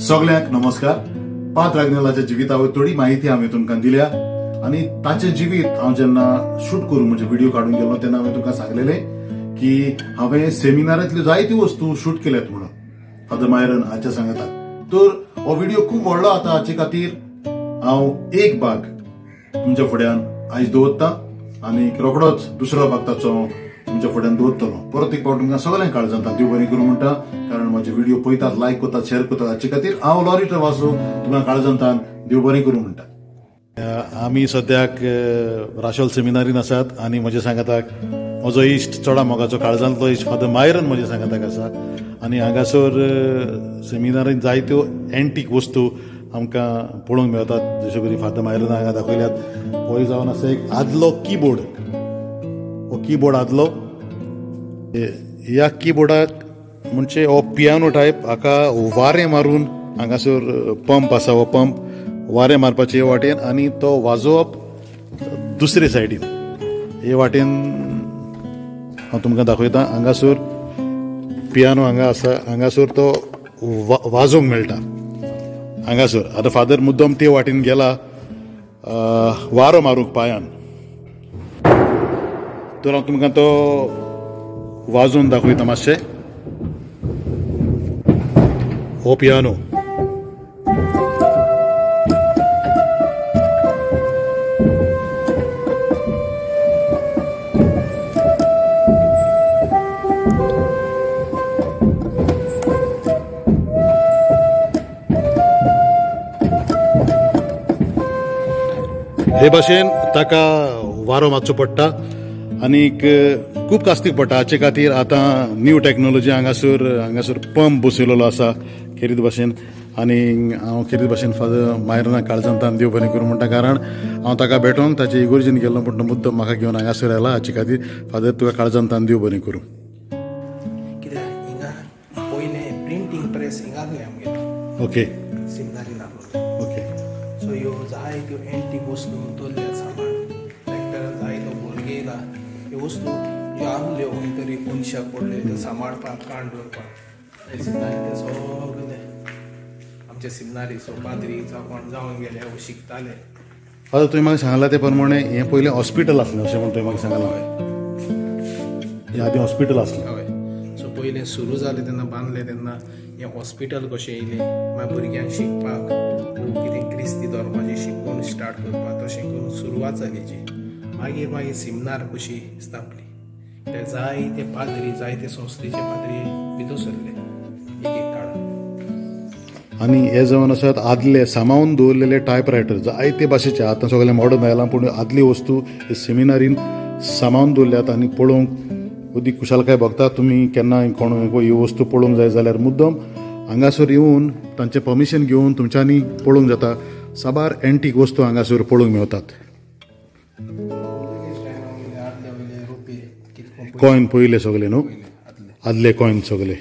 सगळ्यांक नमस्कार. पाद्र आग्नेलाच्या जिविता वयर थोडी माहिती हांवें तुमकां दिल्या आनी ताचें जिवीत हांव जेन्ना शूट करूं म्हणजे व्हिडिओ काडून गेलो तेन्ना हांवें तुमकां सांगलेलें की हांवें सेमिनारांतल्यो जायत्यो वस्तू शूट केल्यात म्हणून फादर मायरन हाच्या सांगता. तर हो व्हिडिओ खूब व्हडलो आतां, हाचे खातीर हांव एक भाग तुमच्या फुड्यान आयज दवरता आनी रोखडोच दुसरो भाग ताचो तुमच्या फुड्यान दवरतलो. परत एक फावट तुमकां सगळ्यांक काळजांत देव बरें करूं म्हणटा, कारण म्हजे व्हिडिओ पळयतात, लायक करतात, शेअर करतात, हाचे खातीर हांव लॉरी ट्रवासो तुमकां काळजांत देव बरें करूं म्हणटा. आमी सद्याक राशोल सेमिनारीन आसात आनी म्हज्या सांगाताक म्हजो इश्ट, चडा मोगाचो काळजांतलो इश्ट फादर मायरन म्हज्या सांगाताक आसा. आनी हांगासर सेमिनारीन जायत्यो एंटीक वस्तू आमकां पळोवंक मेळटात, जशे करी फादर मायरन हांगा दाखयल्यात. हो जावन आसा एक आदलो किबोर्ड. हो किबोर्ड आदलो. ह्या किबोर्डाक म्हणजे हो पियानो टायप, हाका वारें मारून हांगासर पंप आसा, हो पंप वारें मारपाचे हे वाटेन आनी तो वाजोवप दुसरे सायडीन. हे वाटेन हांव तुमकां दाखयता. हांगासर पियानो हांगा आसा, हांगासर तो वाजोवंक मेळटा हांगासर. आतां फादर मुद्दम ते वाटेन गेला वारो मारूंक पांयान, तर हांव तुमकां तो वाजोवन दाखयता मातशें. हो पियानो. हे भाशेन ताका वारो मारचो पडटा आनीक खूब कास्तीक पडटा. हाचे खातीर आतां न्यू टॅक्नोलॉजी हांगासर हांगासर पंप बसयलेलो आसा खेरीत भाशेन. आनी हांव खेरीत भाशेन फादर मायरना काळजांतान देव बरें करूं म्हणटा, कारण हांव ताका भेटोंक ताचे इगोर्जीन गेल्लो पूण मुद्दम म्हाका घेवन हांगासर आयला. हाचे खातीर फादर तुका काळजांतान देव बरें करूं. कित्याक हिंगा पयलें प्रिंटींग प्रेस हिंगा आसलें आमगेलें. ओके, सिमनारीन आसलो. ओके, सो ह्यो जायत्यो एंटीक वस्तू दवरल्यात सामान, ट्रॅक्टरान जायतो भुरगे येयला, ह्यो वस्तू ज्यो आसल्यो खंय तरी कोनशाक पडल्यो त्यो सांबाळपाक काण दवरपाक सिमनारी सगळे आमचे सिमनारी सो पाद्री जावं कोण जावन गेले वो शिकताले. फादर तुवें म्हाका सांगलां ते प्रमाणे हें पयलें हॉस्पिटल आसलें अशें म्हण तुवें म्हाका सांगलां. हें आदीं हॉस्पिटल आसलें. हय, सो पयलें सुरू जालें तेन्ना बांदलें तेन्ना हें हॉस्पिटल कशें येयलें, मागीर भुरग्यांक शिकपाक कितें क्रिस्ती धर्माची शिकवण स्टार्ट करपाक तशें करून सुरवात जाली जी. मागीर मागीर सिमनार कशी स्थापली, ते जायते पाद्री जायते संस्थेचे पाद्री भितर सरले एक एक काळ. आनी हे जावन आसात आदले सामावून दवरलेले टायपरायटर जायते भाशेचे, आतां सगळे मॉडर्न आयलां पूण आदली वस्तू सेमिनारीन सामावून दवरल्यात आनी पळोवंक अदीक खुशालकाय भोगता. तुमी केन्ना कोण ही वस्तू पळोवंक जाय जाल्यार मुद्दम हांगासर येवन तांचें परमिशन घेवन तुमच्यांनी पळोवंक जाता. साबार एंटीक वस्तू हांगासर पळोवंक मेळटात. कॉयन पयले सगळे न्हू, आदले कॉयन सगळे.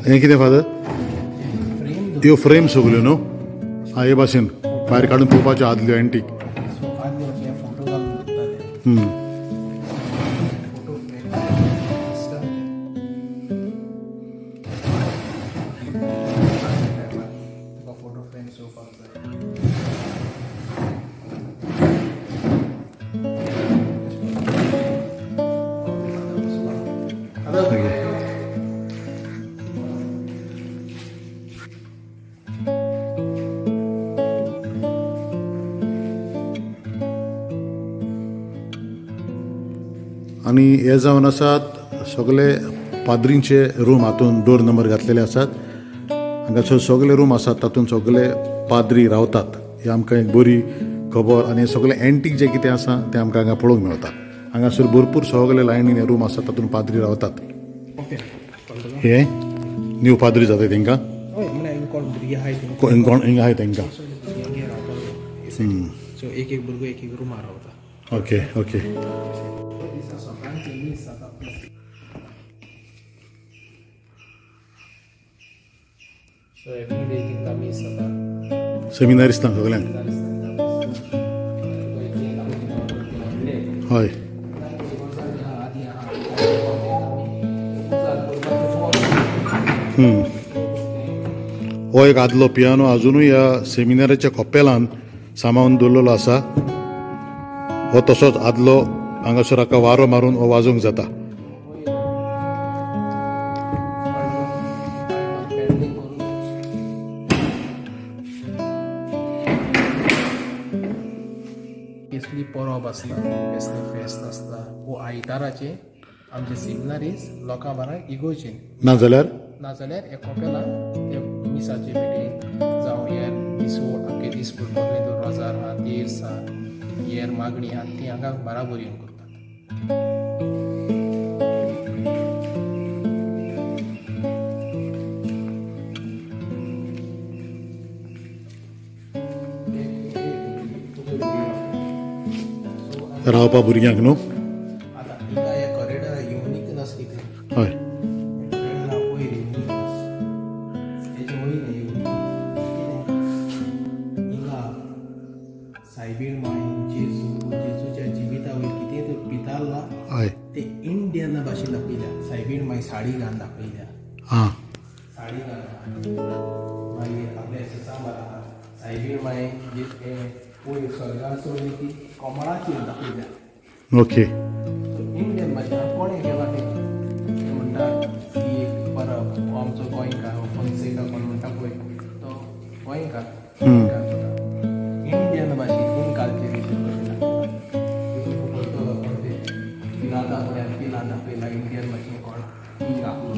हें कितें फादर? त्यो फ्रेम सगल्यो न्हू, आं हे भाशेन भायर काडून पळोवपाच्यो आदल्यो एंटीक. आनी हे जावन आसात सगळे पाद्रींचे रूम, हातून डोर नंबर घातलेले आसात. हांगासर सगळे रूम आसात तातूंत सगळे पाद्री रावतात. ही आमकां एक बरी खबर. आनी सगळे एंटीक जे कितें आसा तें आमकां हांगा पळोवंक मेळटा. हांगासर भरपूर सगळे लायनीन हे रूम आसात तातूंत पाद्री रावतात. हे न्यू पाद्री जाता तेंकां, कोण हिंगा आहाय तेंकां. सो एक एक भुरगो एक एक रुमार रावता. Okay okay. दिसा सकाळचें मीस जाता. सो एवरी डे तिंका मीस जाता सेमिनारिस्तांक सगळ्यांक. हय हो एक आदलो पियानो अजुनूय ह्या सेमिनाराच्या कपेलान सामावून दवरलेलो आसा. हो तसोच आदलो हांगासर हाका वारो मारून हो वाजोवंक जाता. कसली परब आसता, कसली फेस्त आसता वो आयताराचे आमचे सेमिनारीज लोकां बाराक इगोवचे नाजाल्यार नाजाल्यार हे कपेलान ते मिसाचे मिटींग जावं हेर दीस आख्खे दीस भर रोजार आहा, तेर्स आहा, हेर मागणी आहा, ती हांगा बराबर येवन करतात. रावपा भुरग्यांक न्हू आतां हिंगा हे कॉरिडॉर युनीक नासली थंय. हय कॉरिडॉरा वयर युनीक आसा, तेजे वयर युनीक हिंगा सायबीण माय जेजू जेजूच्या जिविता वयर कितें तर पितारला हय ते इंडियन भाशेन दाखयल्या. सायबीण माय साडी घालून दाखयल्या, आं साडी घालून. मागीर आपल्या सांबार आहा सायबीण माय जे वयर स्वर्गार चडली ती कमळाचेर दाखयल्या. ओके इंडियन भाशेन कोणें केला तें म्हणटा ती एक परब हो आमचो गोंयकार हो फोन्सेका कोण म्हणटा पळय तो गोंयकार इंडियन भाशेन इनकाल्चरेशन कशें दाखयला. पळयतलो कोण ते पिलाता पळय पिला दाखयला इंडियन भाशेन कोण ती दाखलो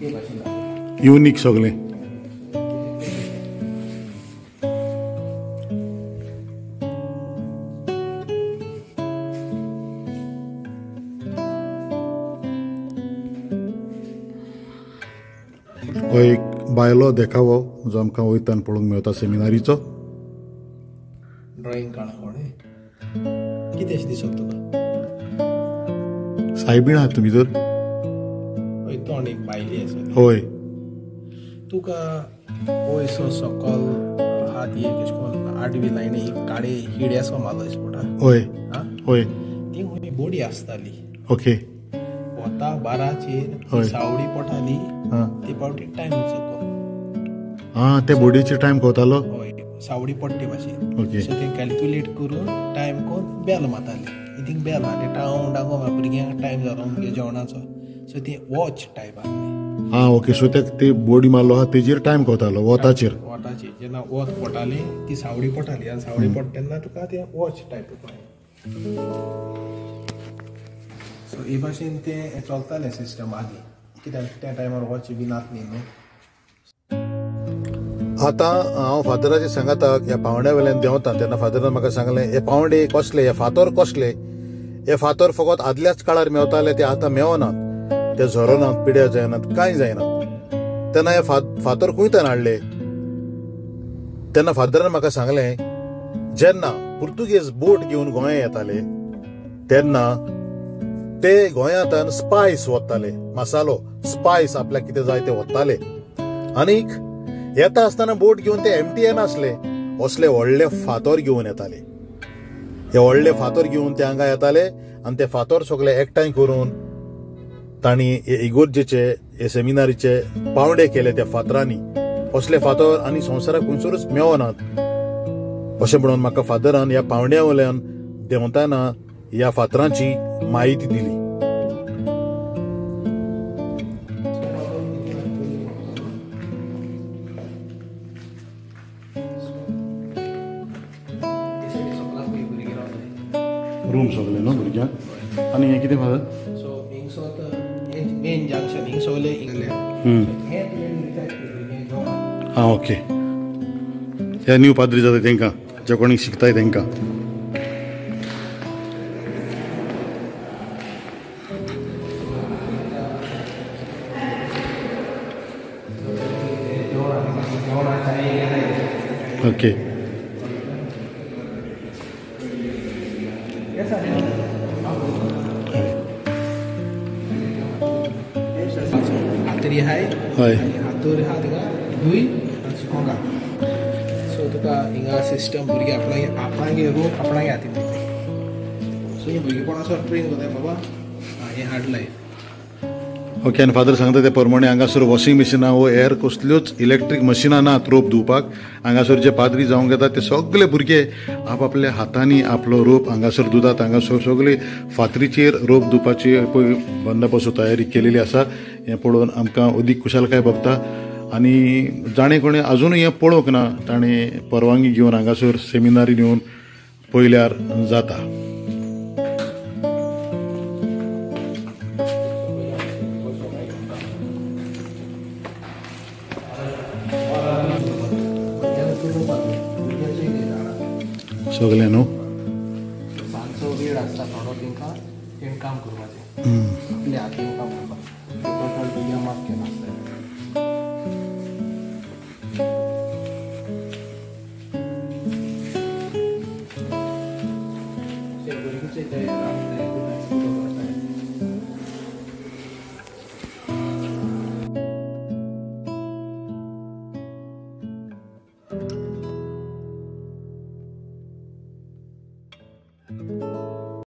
ते भाशेन दाखयला युनीक सगळें. हो एक बायलो देखावो जो आमकां वयतान पळोवंक मेळटा सेमिनारीचो. ड्रॉइंग काडा कोणें कितें अशें दिसत तुका? सायबीण आहात तुमी तर? हय तोंड एक बायली आसा. हय तुका वयसो सकल हात एक अशें करून आडवी लायन एक काळे हिड्याचो मालो दिसता पडटा. हय हय ती खंय बोडी आसताली. ओके वता बाराचेर सावडी पडटाली ते पावटी टायम चुको. आं ते बोडीचे टायम कोतालो? हय सावडी पडटे भाशेन. ओके सो ते कॅल्क्युलेट करून टायम करून बेल मारताले. थिंग बेल मारले टावं डांगो भुरग्यांक टायम जालो मुगे जेवणाचो. सो ती वॉच टायप आसली. आं ओके सो ते बोडी मारलो आहा तेजेर टायम कोतालो वोताचेर? वोताचेर जेन्ना वत पडटाली ती सावडी पडटाली आनी सावडी पडटा तेन्ना तुका ते वॉच टायप कळ्ळें. सो हे भाशेन तें चलतालें सिस्टम आदी कित्याक त्या टायमार वॉच बी नासली न्हू. आतां हांव फादराच्या सांगाताक ह्या पावंड्या वयल्यान देंवता तेन्ना फादरान म्हाका सांगलें हे पावंडे कसले, हे फातर कसले, हे फातर फकत आदल्याच काळार मेवताले ते आतां मेवनात, ते झरोनात, पिड्यार जायनात, कांय जायनात. तेन्ना हे फातर खंयच्यान हाडले? तेन्ना फादरान म्हाका सांगलें जेन्ना पुर्तुगेज बोट घेवन गोंया येताले तेन्ना ते गोंयांत स्पायस वताले, मसालो स्पायस आपल्याक कितें जाय ते वताले. आनीक येता आसतना बोट घेवन ते एमटी येनासले, असले व्हडले फातर घेवन येताले. हे व्हडले फातर घेवन ते हांगा येताले आनी ते फातर सगळे एकठांय करून तांणी हे इगोर्जेचे हे सेमिनारीचे पावंडे केले त्या फातरांनी. असले फातर आनी संवसाराक खंयसरूच मेवनात अशें म्हणून म्हाका फादरान ह्या पावंड्या वयल्यान देंवतना ह्या फातरांची माहिती दिली. रूम सगळे न्हू भुरग्यांक. आनी हें कितें फादर? सो हिंगसो मेन जंक्शन हिंग सगळे हिंगले. आं ओके ह्या न्यू पाद्री जाता तेंकां जे कोणीक शिकताय तेंकां. ओके फातरी आहाय, हय, आनी हातूर आहा तुका दुय आनी सो तुका हिंगा सिस्टम भुरगे आपणागे आपणागे रोप आपणागे हातीन दिता. सो ही भुरगेपणासो ट्रेन करता बाबा हें हार्ड लायफ. ओके, आनी फादर सांगता ते प्रमाणे हांगासर वॉशिंग मशिनां वो हेर कसल्योच इलेक्ट्रीक मशिनां नात रोप धुवपाक. हांगासर जे पाद्री जावंक येतात ते सगळे भुरगे आपआपल्या हातांनी आपलो रोप हांगासर धुतात. हांगासर सगळे फातरीचेर रोप धुवपाची पळय बंदोबस्त तयारी केलेली आसा. हें पळोवन आमकां अदीक खुशालकाय भोगता. आनी जाणें कोणें आजुनूय हें पळोवंक ना ताणें परवानगी घेवन हांगासर सेमिनारीन येवन पळयल्यार जाता. सगळें न्हू सांजचो वेळ आसता थोडो तेंकां तेणें काम करपाचें, आपल्या हातीन काम करपाचें.